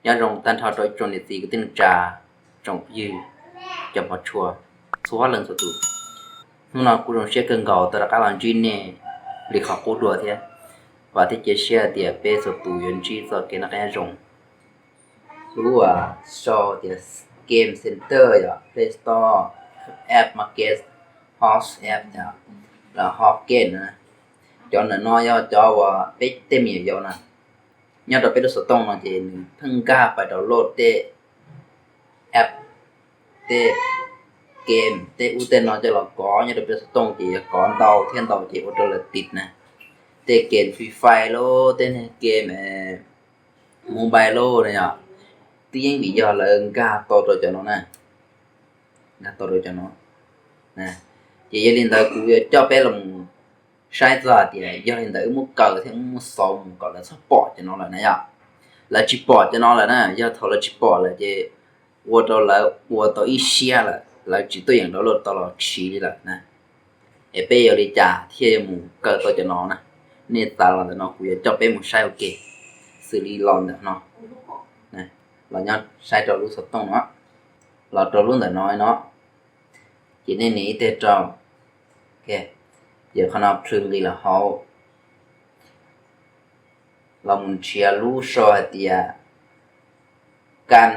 Nyob zoo tag nrho rau ib tsoom niam txiv kwv tij neej tsa, tsoom phooj ywg, cov hmov tshua, txhua leej txhua tus. Hnub no kuv zoo siab kawg nkaus tau rov qab los ntsib nej li qhov qub dua thiab. Vam thiab cia siab hais tias peb txhua tus yuav ntsib txoj kev noj qab nyob zoo. Lub uas sau tias Game Center yog Play Store, App Market, Host App, los Host Game na. Cov ntawm no yog cov uas peb tej me nyuam yaus na, nyob rau peb lub xov tooj no ces nws pheej nkag pais download tej app, tej game, tej ub tej no coj los kov nyob rau peb lub xov tooj ces yog kov ntau thiab ntau ces ua rau lawv tiv na. Tej game Free Fire lauj, tej game mobile lauj na yom, twb yeej vim yog lawv nkag tau rau cov no na, nkag tau rau cov no. Ces yog li ntawd kuv yuav coj peb los saib txog hais tias yog li ntawd wb muab kaw thiab wb muab xauv mus kom lawv txhob pom cov no lawm na yom. Lawv tsis pom cov no lawm na, yog thaum lawv tsis pom lawm ces ua rau lawv ua tau ib siab lawm, lawv tsis tuaj yeem download tau los siv li lawm na. Es peb yuav li cas thiaj yuav mus kaw tau cov no na? Nej txav los ntawm no kuv yuav coj peb mus saib ua ke. Xws li los ntawm no, los nyob saib rau lub xov tooj no, los rau lub ntawm no no, ces nej nias ib teg rau. Ces qhov no plhws nqis los hauv, los mus nrhiav lub sau hais tias Kan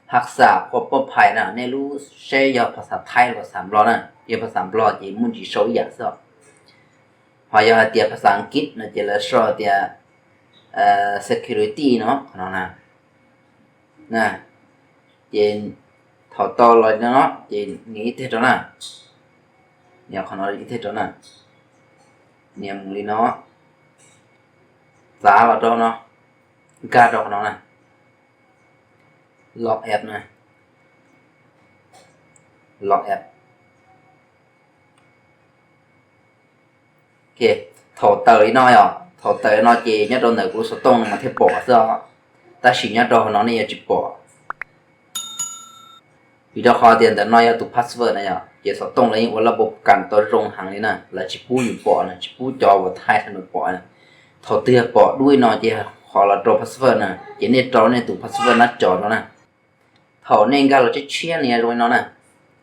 Hak Xas Qhua Pob Phais na. Nej lub seb yog phas xas Thaib los phas xas Nplog na. Yog phas xas Nplog ces muaj ntsis sau ib yam xwb os. Ho yog hais tias phas xas Askiv no ces lawv sau tias security no, qhov no na. Ces thaum tau los no ces nias ib teg rau na. Nias qhov no ib teg rau na. Nias mus li no, txav los rau no, nkag rau qhov no na. Log app na. Log app. Thaum tawm li no yom, thaum tawm li no ces nyob rau ntawm kuv xov tooj no mas thiaj pom xwb os. Tab sis nyob rau hauv no nej yuav tsis pom. Vim rau qhov tias ntawm no yog tus password na yom, ces xov tooj lawv yeej ua laj npau kas tau zoo heev li na, lawv tsis pub yus pom na, tsis pub cov uas thaij rau nws pom na. Thaum twg yog pom dub li no ces qhov los rau password na, ces nej rau nej tus password nab cov rau na. Thaum nej nkag los tshiab tshiab li zoo li no na,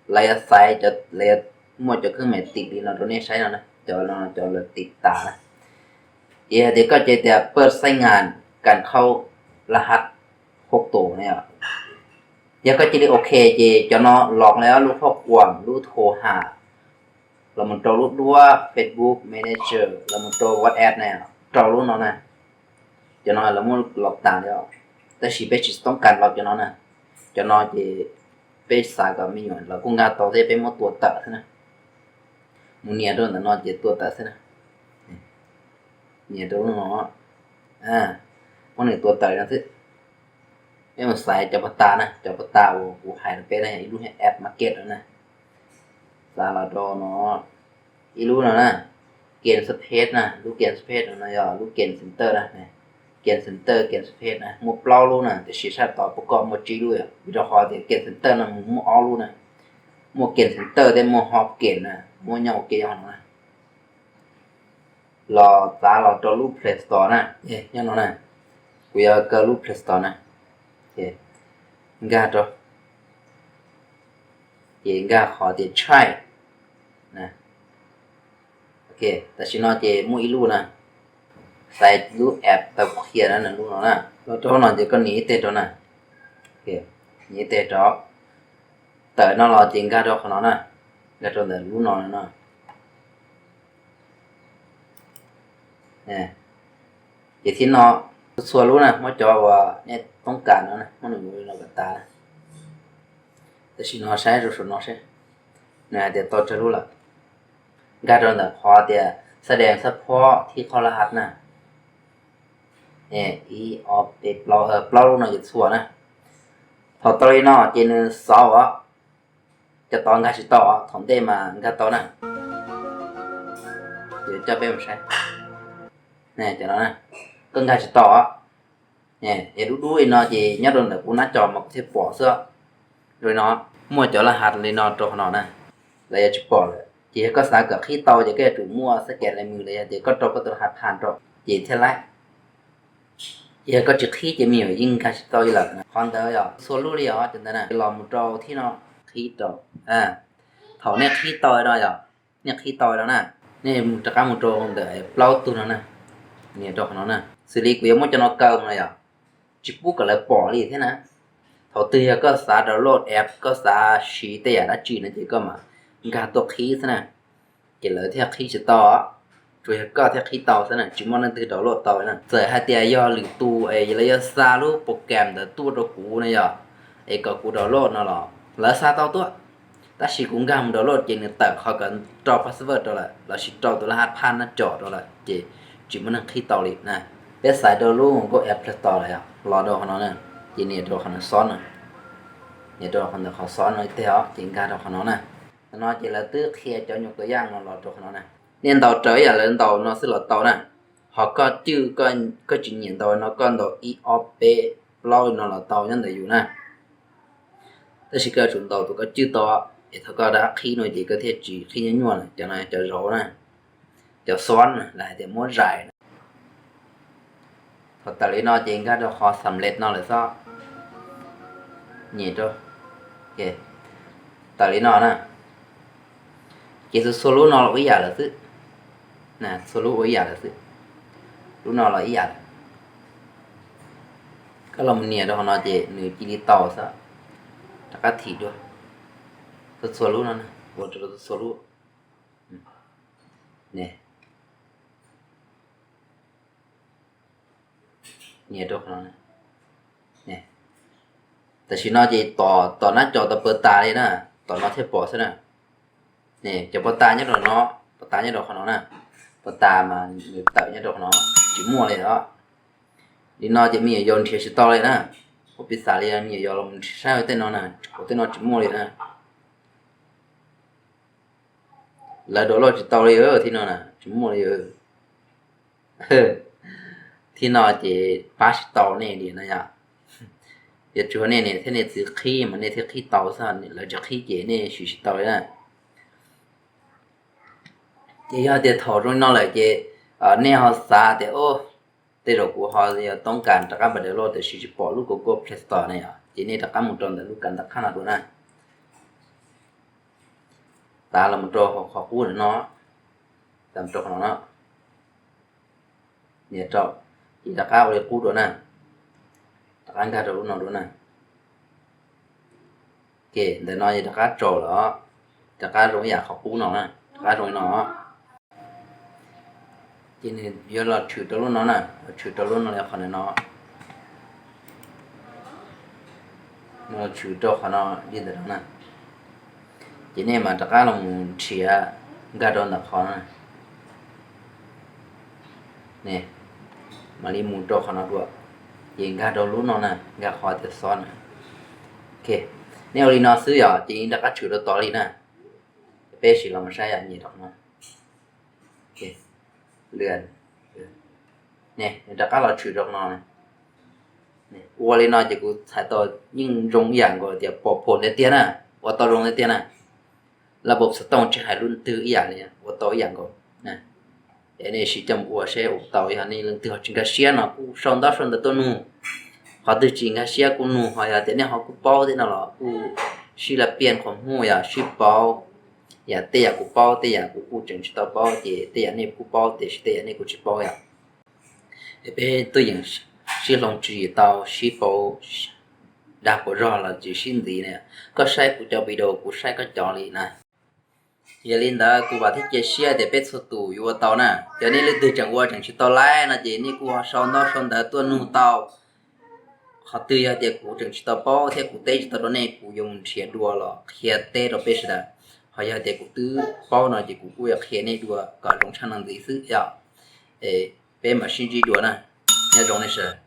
lawv yuav xaiv, lawv yuav muaj cov kheeb me tim li no rau nej saib no na, cov no cov lawv tim tas na. Ces hais tias koj ces tias pawj xaib ngas kas khaub la hav hauv tus na yom. Yog koj cia li ok ces cov no los li ob lub khob kuam, lub tho ham, los mus rau lub duab Facebook Manager, los mus rau WhatsApp na, rau lub no na. Cov no lawv muab los tas li os. Tab sis peb tsis toob kas los cov no na. Cov no ces peb xav kom me nyuam lawv kuj nkag tau thiab peb muab tua tawm xwb na. Mus nias rau ntawm no ces tua tawm xwb na. Nias rau lub no, muab nws tua tawm no xwb. Peb mus xaiv cov pov tas na, cov pov tas uas kuv hais rau peb na, ib lub app market no na. Xav los rau no, ib lub no na, game space na, lub game space no yog lub game center na. Game center, game space na muaj plaub lub na, tiam sis sab tod pub koj muaj tsib lub yom, vim rau qhov tias game center no mus muaj ob lub na. Muaj game center thiab muaj home game na, muaj nyob ua ke no na. Los txav los rau lub Play Store na, nyob no na. Kuv yuav kaw lub Play Store na, nkag rau, ces nkag qhov tias Chai. Tam sim no ces muaj ib lub na, xaiv lub app tau qhia na, lub no na. Los rau no ces koj nias ib teg rau na, nias ib teg rau. Tawm no los ces nkag rau qhov no na, nkag rau ntawm lub no no. Ces thiab no, txhua lub na muab cov uas nej toob kas no na, muab nws ua li no kom tas na. Tam sim no saib rau saum no seb, nws hais tias tau tsawg lub lawm. Nkag rau ntawm qhov tias xab dees xab phob thib qhov laj hav na. Ib ob peb plaub, plaub lub no ces txhua na. Thaum tau li no ces nws xauv os, cov tod nkag tsis tau os, thaum ntej mas nkag tau na. Yuav coj peb mus saib. Cov no na, koj nkag tsis tau os. Es dub dub li no ces nyob rau ntawm kuv nab cov mas kuv thiaj pom xwb. Li no, muaj cov laj hav li no rau qhov no na, lawv yuav tsis pom lawm. Ces yog koj xav kom qhib tau ces koj yuav tsum muaj xab kev lais mws los yog tias koj rau koj tus laj hav phas rau ces thiaj laib. Yog koj tsis qhib ces me nyuam yeej nkag tsis tau li lawm. Qhov ntawd yog txhua lub li os, cov ntawd na los mus rau thib no, qhib rau. Thaum nej qhib tau no yog, nej qhib tau no na, nej rov qab mus rau ntawm plaub tug no na, nias rau qhov no na. Xws li kuv yuav muab cov no kaw no yog, tsis pub kom lawv pom li thiab na. Thaum twg yog koj xav download app, koj xav siv tej yam dab tsi no ces koj mam nkag tuaj qhib xwb na, ces lawv thiaj qhib tsis tau. Tsuas yog koj thiaj qhib tau xwb na, tsis muaj leej twg download tau na. Txawm hais tias yog lwm tus es lawv yuav xa lub program ntawd tuaj rau kuv no yog, es kom kuv download no los lawv xa tau tuaj, tab sis kuv nkag mus download ces nws tawm qhov kom rau password rau lawm lossis rau tus laj hab phab nab com rau lawm ces tsis muaj neeg qhib tau li na. Peb xaiv rau lub Google Play Store los yog los rau qhov no na, ces nias rau qhov no xov no, nias rau qhov ntawm qhov xov no ib teg os, ces nkag rau qhov no na. Qhov no ces lawv twb qhia cov nyuam kawv yaj no los rau qhov no na. Nej ntaus raws ib yam lawv ntaus no xwb los tau na. Ho koj cwj, koj tsis nyiam ntaus no, koj ntaus ib ob peb plaub no los tau nyob ntawm yus na. Tab sis koj yuav tsum ntaus tus koj cwj tau, es thaum koj rov qab qhib no ces koj thiaj tsis qhib nyuaj nyuaj na. Cov no cov zauv na, cov xov na, lawv hais tias muab zais na. Thaum tawm li no ces nkag rau qhov xam lej no lawm xwb, nias rau, tawm li no na. Ces txhua txhua lub no los ua ib yam lawm xwb, txhua lub ua ib yam lawm xwb. Lub no los ib yam lawm. Koj los mus nias rau qhov no ces nws cia li tau xwb. Rov qab thim dua, txhua txhua lub no, ua rau txhua txhua lub. Nias rau qhov no. Tam sim no ces tom nab com tau pov tas li na, tom no thiaj pom xwb na. Cov pov tas nyob rau no, pov tas nyob rau qhov no na, pov tas mas nws tawm nyob rau qhov no, tsis muaj li os. Li no ces me nyuam yaus nrhiav tsis tau li na. Kuv piv xam li me nyuam yaus los nrhiav saib tej no na, kuv tej no tsis muaj li na. Lawv download tsis tau li, thib no na tsis muaj li. Thib no ces pab tsis tau nej li no yom. Yuav tsum nej niam thiab nej txiv qhib mas nej thiaj qhib tau xwb, lawv tsis qhib ces nej siv tsis tau li na. Ces yog tias thaum zoo li no lawm ces nej ho xav tias, o, tej zaum kuv ho yuav toob kas rov qab npaj download tiam sis tsis pom lub Google Play Store na yom, ces nej rov qab mus rau ntawm lub kas ntawm qhab no dua na. Tav los mus rau qhov qub ntawm no, tav mus rau qhov no, nias rau, ces rov qab ua li qub dua na, rov qab nkag rau lub no dua na. Ces ntawm no ces rov qab tsaus lawm, rov qab zoo ib yam qhov qub no na, rov qab zoo li no. Ces nws yuav los tshwm rau lub no na, los tshwm rau lub no li qhov ntawm no, nws los tshwm rau qhov no li ntawm no na. Ces nej mam rov qab los mus nrhiav nkag rau ntawm qhov no, mam li mus rau qhov no dua, ces nkag rau lub no na, nkag qhov tias xov na. Nej ua li no xwb yom, ces rov qab tshwm rau tod li na. Peb sim los mus saib yom, nyiam rau qhov no, rov qab los tshwm rau qhov no. Ua li no ces kuv txhais tau yeej zoo ib yam nkaus tias pom phom tiag tiag na, ua tau zoo tiag tiag na. Laj pom xov tooj tsis hais lub twg ib yam li, ua tau ib yam nkaus. Es nej sim coj mus ua seb ua tau, yog nej leej twg ho tsis nkag siab no kuj sau ntaub sau ntawv tuaj nug. Qhov twg tsis nkag siab kuj nug, ho yog tias nej ho kuj paub tej no los kuj sib laj piaj qhov muag yom, sib paub. Yam tej yam kuv paub, tej yam kuv kuj tseem tsis tau paub, ces tej yam nej kuj paub tiam sis tej yam nej kuj tsis paub yom. Es peb tuaj yeem sib hloov tswv yim tau, sib paub, dag puas zog los tsis sib ntxiv na. Koj saib kuv cov video, kuv saib koj cov li na. Yog li ntawd kuv vam thiab cia siab tias peb txhua tus yuav ua tau na. Yog nej leej twg tseem ua tseem tsis tau laib no ces nej kuj ho sau ntaub sau ntawv tuaj nug tau. Qhov twg yog tias kuv tseem tsis tau paub thiab kuv teb tsis tau rau nej, kuv yuav mus nrhiav dua los qhia teb rau peb sawv daws. Ho yog tias kuv twb paub no ces kuv kuj yuav qhia nej dua kom zoo tshaj no ntxiv xwb yom. Es peb mam sib ntsib dua na. Nyob zoo nej sawv daws.